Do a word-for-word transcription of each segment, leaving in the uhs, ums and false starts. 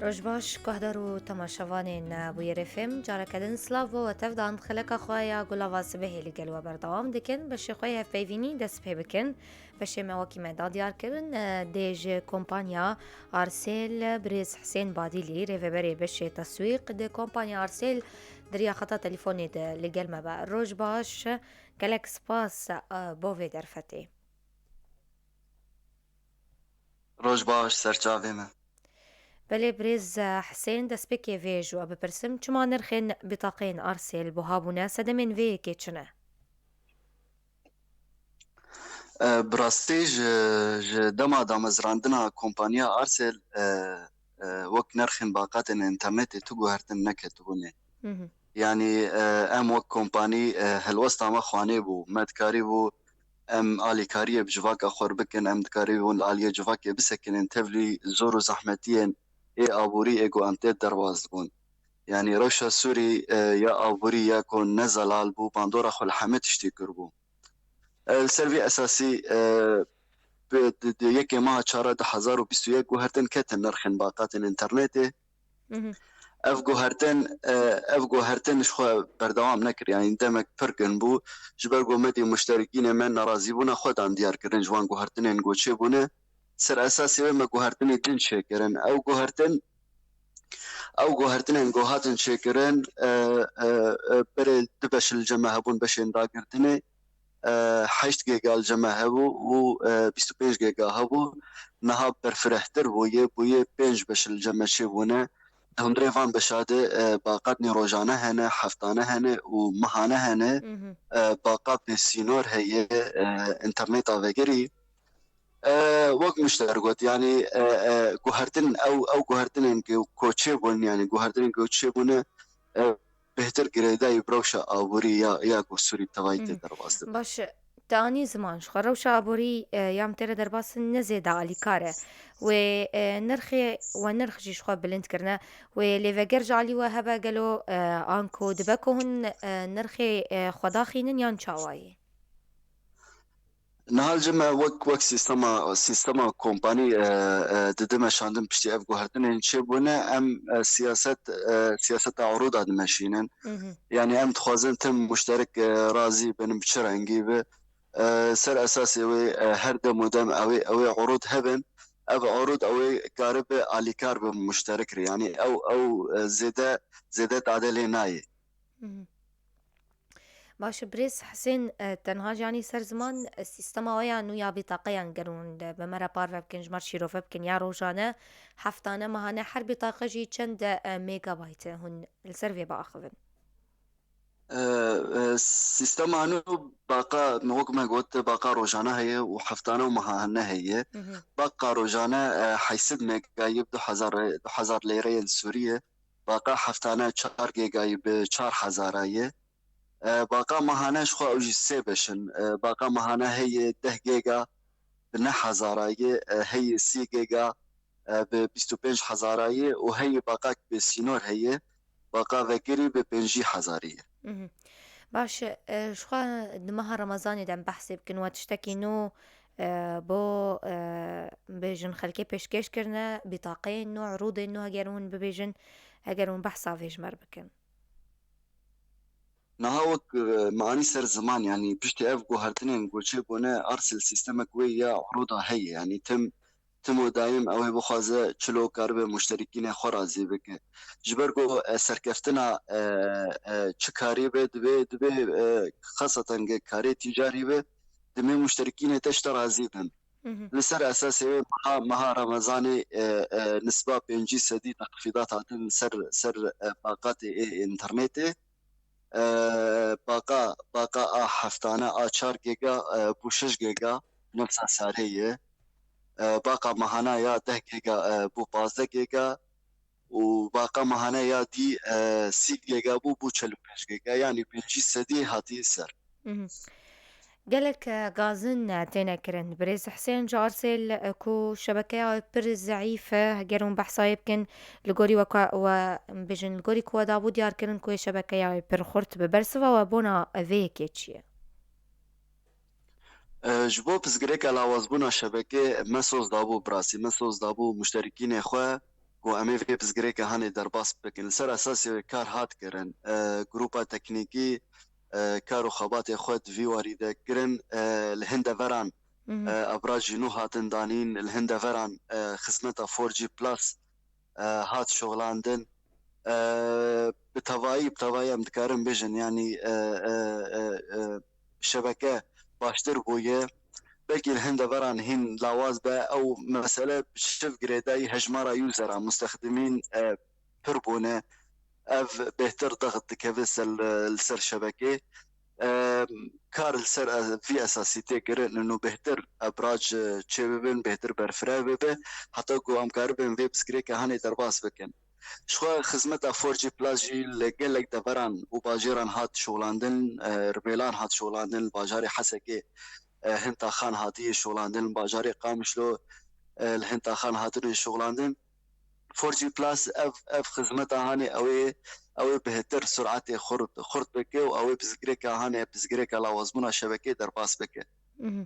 Roj baş, guhdar û temaşevanên Bûyerê F M. Careke din silav bo we tev dan. Xeleka xwe ya Gulava Sibehê li gel we berdewam dikin. Beşê xwe yê hevpeyvînî dest pê bikin. Beşê me wekî me da diyar kirin, e, dê ji kompanya Arsêl, birêz Hisên Badîlî, rêveberê beşê teswîq di kompanya Arsêl, di riya xeta telefonê de li gel me be. Roj baş, gelek spas, e, bo vê derfetê. Roj baş, serçavê me. Belê birêz, e, Hisên, destpêkê vê ji we bipirsim, çima nirxên bitaqeyên Arsêl buha bûne? Sedemên vê yekê çi ne? E, bi rastî ji, ji dema damezrandina kompaniya Arsêl, e, e, wek nirxên baqatên înternetê tu guhertin neketibûne. Hı hı. Yanî, e, em wek kompanî, e, helwesta me xwanê bû. Me dikarîbû em alîkariyê bi civaka xwe re bikin, em dikarîbûn li aliyê civakê bisekinin, tevlî zor û zehmetiyên ê aborî ê ku em tê derbas dibûn. Yanî rewşa Sûrî, e, ya aborî ya ku ne zelal bû, bandora xwe li hemî tiştî kiribû. E, li ser vî esasî, e, bi, di, di yekê meha çara du hezar û bîst û yek guhertin ketin nirxên baqatên înternetê. Mhm. Ev guhertin, e, ev guhertin ji xwe berdewam nekir. Yanî demek pir kin bû. Ji ber ku me dî muşterikînê me nerazîbûna xwe dan diyar kirin ji wan guhertinên ku çêbûne. Ser esasê wê me guhertinê din çêkirin. Ew guhertin Ew guhertinên ku hatin çêkirin, e, e, e, berê du beş li cem me hebûn, beşên dagirtinê, e, heşt gêga li cem me hebû û, e, bîst û pênc gêga hebû. Niha berfirehtir bûye, bûye pênc beş li cem me çêbûne. Di hundirê van beşa de, e, baqatnê rojane hene, heftane hene û mehane hene. Mhm. E, baqat bê sînor heye, e, înterneta vegerî. E, wek mişter got, yanî, e, e, guhertin, ew, ew guhertinên ku, ku çêbûn, yanî guhertinên ku çêbûne, e, bêhtir girêdayî bi rewşa aborî ya, ya ku Sûrî tevayî tê derbas dibe. Baş e, te anî ziman ji xwe rewşa aborî, e, ya em tê re derbas in ne zêde alîkar e. Wê, e, nirxê we nirx jî ji xwe bilind kirine. Wê lêveger ji alî we hebe gelo, e, anku dibe ku hûn, e, nirxê, e, xwe daxînin yan çawa ye? Niha li cem me wek, wek sîstema, sîstema kompanî, e, e, dide meşandin piştî ev guhertinên çêbûne, em, e, siyaset, e, siyaseta urûda dimeşînin. Mhm. Yanî em dixwazin tim muşterik, e, razî bin bi çi rengî be. E, ser esasê wê, e, her dem û dem ew ê, ew ê urûd hebin. Ev urûd ew ê karibe alîkar be muşterik re. Yanî ew, ew, e, zêde, zêde tade lê nayê. Mhm. Baş e, birêz Hisên, e, tenha jî anî ser ziman, e, sîstema we ya nû ya bîtaqeyan ger hûn de bi me re parve bikin, ji me re şîrove bikin, ya rojane, heftane, mehane, her bîtaqe jî çend, e, megabayt e hûn li ser vê biaxivin? E, e, sîstema nû baqa, wek me got, baqa rojane heye û heftane û mehane heye. Mhm. Baqa rojane, e, heyşt sed mega ye, bi du hezar, du hezar lêreyên Sûrî ye. Baqa heftane çar gêgayî bi çar hezara ye. E, baqa mehane ji xwe ew jî sê beş in. E, baqa mehane heye deh gêga bi neh hezara ye, e, heye sî gêga, e, bi bîst û pênc hezara ye û heye baqak bi sînor heye, baqa vekirî bi pêncî hezarî ye. Mhm. Baş e, ji xwe di meha Remezanê de em behsê bikin, we tiştekî nû, e, bo, e, bêjin xelkê pêşkêş kirine, bîtaqeyên nû, irûdên nû, heger hûn bibêjin, heger hûn behsa vê ji me re bikin. Niha wek, e, me anî ser ziman, yanî piştî ev guhertinên ku çêbûne, Arsêl sîstemek wê ya irûda heye, yanî tim, tim û dayim ew ê bixwaze çilo karibe muşterikînê xwe razî bike. Ji ber ku, e, serkeftina, e, e, çi karî be, divê, divê, e, xeseten ge karê tîcarî be, dimê muşterikînê te ji te razî bin. Mhm. Li ser esasê wê meha, meha Remezanê, e, e, nisba pêncî sedî texfîdat hatin ser, ser, e, baqatê ê înternetê. E, baqa, baqa a heftane a çar gêga, e, bû şeş gêga, nefsa sarê ye. E, baqa mehana ya deh gêga, e, bû pazdeh gêga. û baqa mehane ya dî, e, sî gêga bû, bû çel û pênc gêga, yanî pêncî sedî hatiye ser. Mhm. Gelek, e, gazin, e, têne kirin. Birêz Hisên ji Arsêl, e, ku şebekeya wê pir zeîf e, ger hûn behsa wê bikin, li gorî we ka-, we bêjin, li gorî ku we dabû diyar kirin ku wê şebekeya wê pir xurt be. Bersiva we bona vê yekê çi ye? E, ji bo pirsgirêka lawazbûna şebekê me soz dabû, bi rastî me soz dabû muşterikînê xwe. ku em ê vê pirsgirêke hanê derbas bikin. Li ser esasê wê kar hat kirin. E, grupa teknîkî, e, kar û xebatê xwe di vî warî de kirin. E, li hin deveran, e, abrajî nû hatin danîn, li hin deveran, e, xizmeta four G plus, e, hat şoxlandin. E, bi tevayî, bi tevayî em dikarin bêjin, yanî, e, e, e, e, şebeke baştir bûye. Belkî li hin deveran hîn lawaz be, ew mesele şiv girêdayî hejmara usera, mustexdimîn, e, pir bûne. Ev bêhtir daxit dikeve ser, li ser şebekê. E, kar li ser, e, vî esasî tê kirin û bêhtir ebrac, e, çêbibin, bêhtir berfireh bibe, heta ku em karibin vê pirsgirêke hanê derbas bikin. Ji xwe xizmeta four G plus jî li gelek deveran û bajêran hat şoxlandin, e, Ribêlan hat şoxlandin, li bajarê Hesekê, e, hin taxan hatiye şoxlandin, li bajarê Qamişlo, e, li hin taxan hatine şoxlandin. Four G plus ev, ev xizmeta hanê ew ê, ew ê bêhtir suratê xurt, xurt bike û ew ê pirsgirêka hanê, pirsgirêka lawazbûna şebekê derbas bike. Mhm.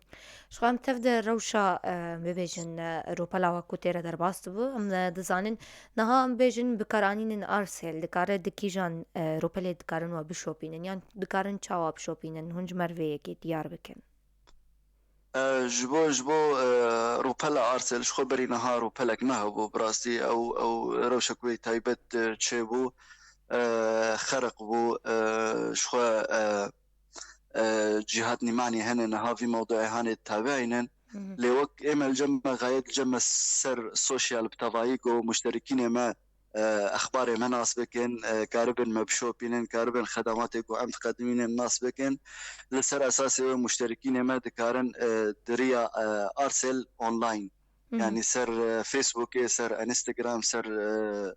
Ji xwe em tev de rewşa, e, bibêjin, e, rûpela wek ku tê re derbas dibû. Em, e, dizanin, niha em bêjin bikaranînin Arcel, dikare di kîjan, e, rûpelê dikarin we bişopînin? Yan dikarin çawa bişopînin? Hûn ji me re vê yekê diyar bikin. E, ji bo, ji bo, e, rûpela Arcel, ji xwe berî niha rûpelek nehebû, bi rastî ew, ew rewşek wê taybet, e, çêbû, e, xeriq bû, e, ji xwe, e, e, cîhat nîmanî hene niha vî mewduê hanê tabeînin. Mhm. Lê wek ê me li cem me xayet li cem me ser sosyal bi tevayî ku muşterikînê me, e, exbarê me nas bikin, e, karibin me bişopînin, karibin xedematê ku em diqedimînin nas bikin. Li ser esasê wê muşterikînê me dikarin, e, di riya, e, Arcel online. Mhm. Yanî ser, e, Facebookê, ser Instagram, ser, e,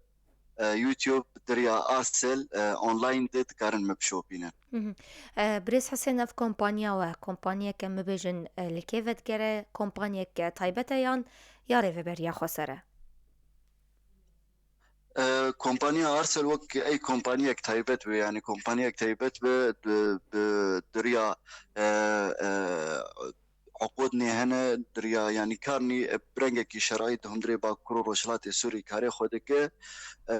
e, YouTube, di riya Arcel, e, online de dikarin me bişopînin. Mhm. E, Birêz Husên, ev kompanya we, kompanyeke, em bibêjin, e, li kê vedigere, kompanyeke taybet e yan ya rêveberiya xweser e? E, kompanya Arcel wek ey kompaniyek taybet be, yanî kompaniyek taybet be, di, bi, di riya, e, e, uqûd nê hene, di riya, yanî kar nî, e, bi rengekî şerayî di hundirê Bakur û Rojhilatê Sûrî karê xwe dike. E,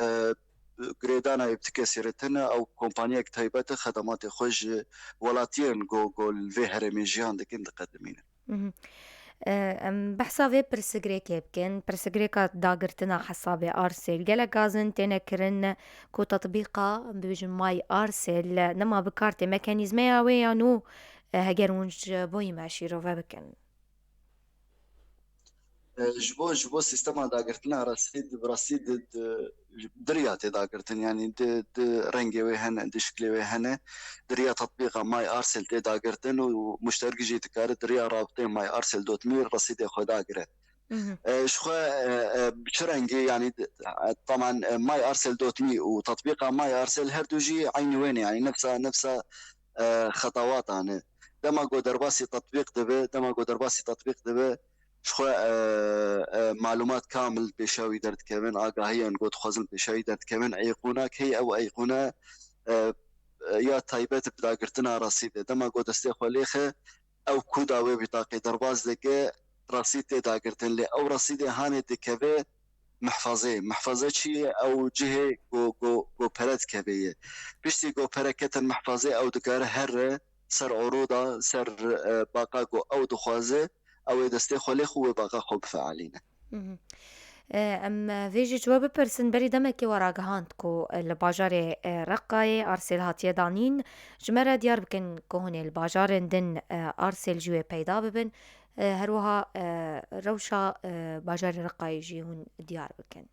girêdana wê bi ti kesî re tune, ew kompaniyek taybet e, xedematê xwe ji welatiyên ku, ku li vê herêmê jiyan dikin diqedimîne. Mhm. E, em behsa vê pirsgirêkê bikin. Pirsgirêka dagirtina hesabê Arcel. Gelek gazin têne kirin ku tetbîqa, bibêjin, My Arcel nema bi kar tê. Mekanîzmeya wê ya nû, e, heger hûn ji bo me şîrove bikin. E, ji bo, ji bo sîstema dagirtina resîd, bi rastî di, di, di riya tê dagirtin, yanî di, di rengê wê hene, di şiklê wê hene, di riya tetbîqa My Arcel tê dagirtin û muşterik jî dikare di riya rabitê My Arcel dot me resîdê xwe dagire. Mhm. E, ji xwe, e, e, bi çi rengî, yanî, e, teman, e, My Arcel dot me û tetbîqa My Arcel her du jî eynî wê ne, yanî nefsa, nefsa, e, xetawatan e. Dema ku derbasî tetbîq dibe, dema ku derbasî tetbîq dibe, ji xwe, e, e, malumat kamil pêşa wî derdikevin, agahiyan ku dixwazin pêşa wî derdikevin, eyqûnak heye, ew eyqûne, e, e, ya taybet bi dagirtina resîdê. Dema ku destê xwe lêxe, ew koda wê bîtaqê derbas dike, resîd tê dagirtin. Lê ew resîdê hanê dikeve mehfazeyê. Mehfaze çi ye? Ew cihê ku, ku, ku pere dikeve ye. Piştî ku pere ketin mehfazê, ew dikare here ser orûda, ser, e, baqa ku ew dixwaze, ew ê destê xwe lêxe û wê baqa xwe bifealîne. Mhm. E, em, e, vê jî ji we bipirsin, berî demekê we ragihand ku, e, li bajarê, e, Reqayê Arcel hatiye danîn. Ji me re diyar bikin ku hûn ê li bajarên din, e, Arcel ji wê peyda bibin. E, her wiha, e, rewşa, e, bajarê Reqayê jî hûn diyar bikin.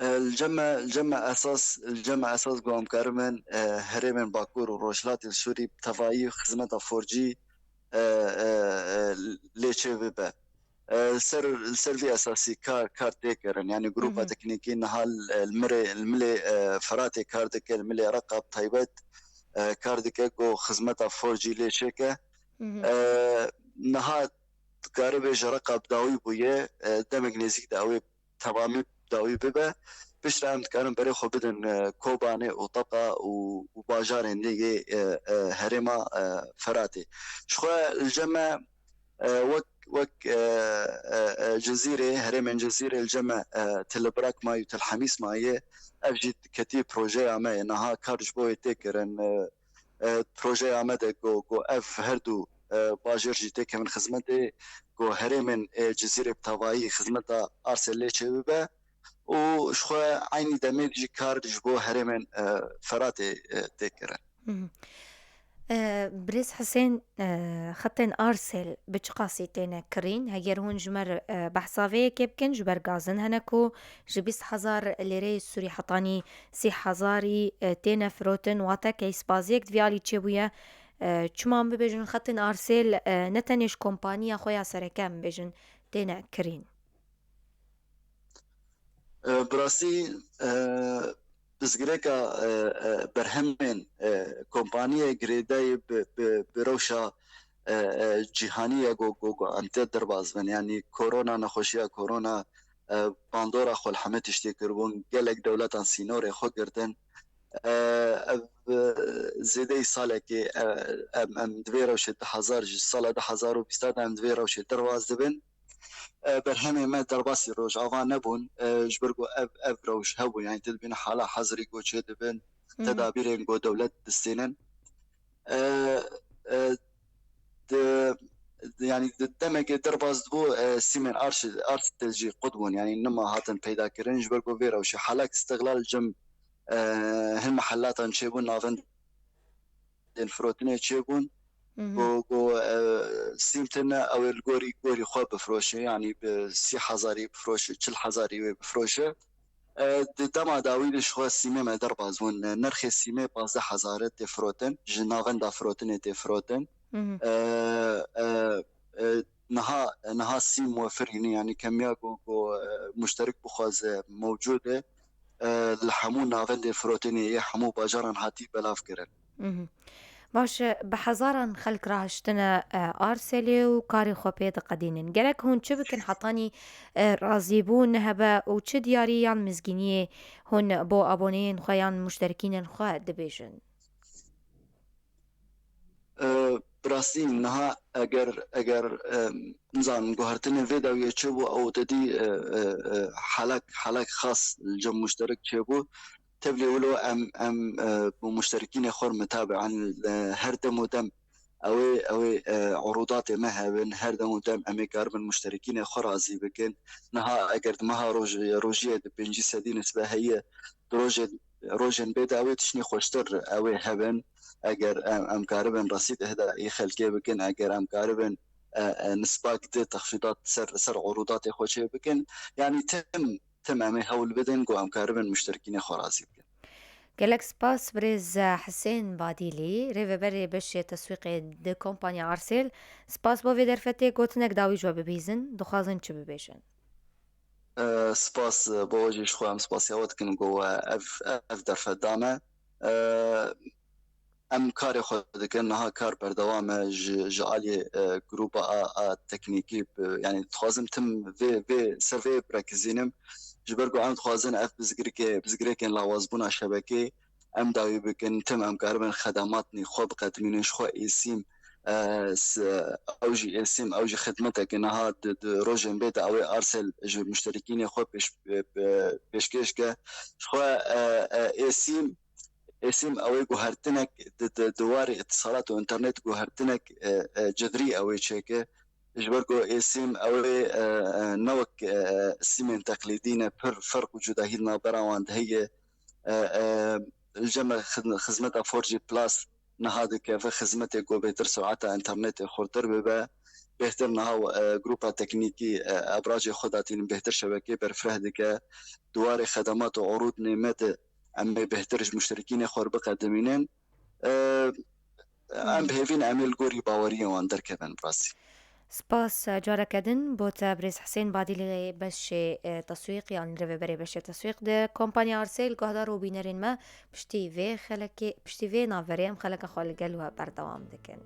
E, li cem me, li cem me esas, li cem me esas ku em karibin, e, herêmên Bakur û Rojhilatê Sûrî bi tevayî xizmeta four G, e, e, e, lê çê bibe. E, li ser, li ser vî esasî kar, kar tê kirin. Yanî grupa Hı hı. teknîkî niha li, li mirê, li milê, e, Firatê kar dike, li milê Reqa bi taybet, e, kar dike ku xizmeta four G lê çêke. Hı hı. E, niha dikare bêje Reqa bi dawî bûye, e, demek nêzîk de ew ê temamî dawî bibe. Piştre em dikarin berê xwe bidin, e, Kobanê û Teqa û, û bajarên din yê, e, e, herêma, e, Feratê. Ji xwe li cem me, e, wek, wek, e, e, e, Cizîrê, herêmên Cizîrê li cem me, e, Til Brak mayî û Til Hemîs mayî, ev jî ketî projeya me ye. Niha kar ji bo wê tê kirin. E, e, projeya me de ku, ku ev her du, e, bajêr jî têkevin xizmetê, ku herêmên, e, Cizîrê bi tevayî xizmeta Arselê çêbibe û ji xwe eynî demê jî kar ji bo herêmên, e, Feratê, e, tê kirin. Mhm. E, Birêz Hisên, e, xetên Arsel bi çi qasî têne kirîn? Heger hûn ji me re, e, behsa vê yekê bikin, ji ber gazin hene ku ji bîst hezar lêreyê Sûrî hetanî sî hezarî, e, têne firotin, wate keyspaziyek di vî alî çêbûye. E, çima em bibêjin xetên Arsel, e, ne tenê ji kompaniya xwe ya sereke em bêjin têne kirîn? E, bi rastî, e, pirsgirêka, e, e, berhemên, e, kompaniyê girêdayî bi, bi, bi rewşa, e, e, cîhanî ye ku, ku, ku em tê derbas bin. Yanî korona, nexweşiya korona, e, bandora xwe li hemî tiştê kiribûn. Gelek dewletan sînorê xwe girtin. E, ev, e, zêdeyî salekê, e, em, em di vê rewşê du hezar, ji sala du hezar û bîst de em di vê rewşê derbas dibin. E, berhemên me derbasî Rojava nebûn, e, ji ber ku ev, ev rewş hebû, yanî tu dibînî hala hezirî ku çêdibin, Mhm. tedabîrên ku dewlet distînin. E, e, di, di, yanî di demekê derbas dibû, e, sîmên arş, arşê jî qut bûn, yanî nima hatin peyda kirin, ji ber ku vê rewşê halek îstixlal cem, e, hin mehellatan çêbûn, navendên firotinê çêbûn. Mhm. Ku, ku, e, sîm tune ew ê li gorî, gorî xwe bifroşe, yanî bi sî hezarî bifroşe, çil hezarî wê bifroşe. E, di dema dawî de ji xwe sîmê me derbas bûn. E, nirxê sîmê pazdeh hezar e tê firotin, ji navenda firotinê tê firotin. Mhm. E, e, e, niha, niha sîm wefirî ne, yanî kemiya ku, ku, e, muşterik bixwaze mewcûd e, e, li hemû navendên firotinê yê hemû bajaran hatî belav kirin. Mhm. Baş e, bi hezaran xelk rahiştine, e, Arselê û karê xwe pê diqedînin. Gerek hûn çi bikin hetanî, e, razîbûn hebe û çi diyarî yan mizgîniyê hûn bo aboneyên xwe yan muşterikînên xwe dibêjin? E, bi rastî niha eger, eger, e, nizanim, guhertinê vê dawiyê çêbû, ew te dî, e, e, e, helek, helek xas li cem muşterik çêbû. Tevlî wilo em, em, e, bi muşterikînê xwe re mitabe, yanî, e, her dem û dem ew ê, ew ê, e, urûdatê me hebin, her dem û dem em ê karibin muşterikînê xwe razî bikin. Niha eger di meha roj-, rojiyê di pêncî sedî nisbe heye, di rojê, rojên bê de ew ê tiştî xweştir ew ê hebin. Eger em, em karibin resîd ihda ê xelkê bikin, eger em karibin, e, e, nisbak di texfîdat ser, ser urûdatê xwe çê bikin, yanî tim, tim em ê hewl bidin ku em karibin muşterikînê xwe razî bikin. Gelek spas birêz Hisên Badîlî, rêveberê beşê teswîqê di kompanya Arsêl. Spas bo vê derfetê, gotinek dawî ji we bibîzin, dixwazin çi bibêjin? E, spas, e, bo we jî ji xwe em spasiya we dikin ku we ev, ev derfet da me. E, em karê xwe dikin, niha kar berdewam e ji, ji aliyê, e, grûpa a, a teknîkî, bi, yanî dixwazim tim vê, vê, ser vê birekizînim. Ji ber ku em dixwazin ev bizgirikê, bizgirêkên lawazbûna şebekê em dawî bikin, tim em karibin xedematnî xwe biqedimînin, ji xwe êsîm, e, s-, ew jî êsîm, ew jî xidmeteke niha di, di rojên bê de ew ê Arsêl ji muşterikînê xwe pêş, pê-, pê-, pêşkêş ke. Ji xwe, e, e, êsîm, êsîm ew ê guhertinek di, di, di warê îtisalat û înternet guhertinek, e, e, cizrî ew ê çêke. Ji ber ku êsîm ew ê, e, e, ne wek, e, sîmên teqlîdî ne, pir ferq û cudahî di navbera wan de heye. E, e, li cem me xid-, xizmeta four G Plus niha dikeve xizmetê ku bêhtir sureta înternetê xurtir bibe. Bêhtir niha, e, grûpa teknîkî, e, ebracê xwe datînin, bêhtir şebekê berfireh dike. Di warê xedemat û urûdnê me de em ê bêhtir ji muşterikînê xwe re biqedimînin. E, em Hı. bi hêvî ne em ê li gorî baweriyên wan derkevin bi rastî. Spas, e, careke din bo te birêz Hisên Badîlê beşê, e, teswîq yan rêveberê beşê teswîq di kompanya Arsêl. Guhdar û bînerên me, piştî vê xelekê, piştî vê navberê em xeleka xwe li gel we berdewam dikin.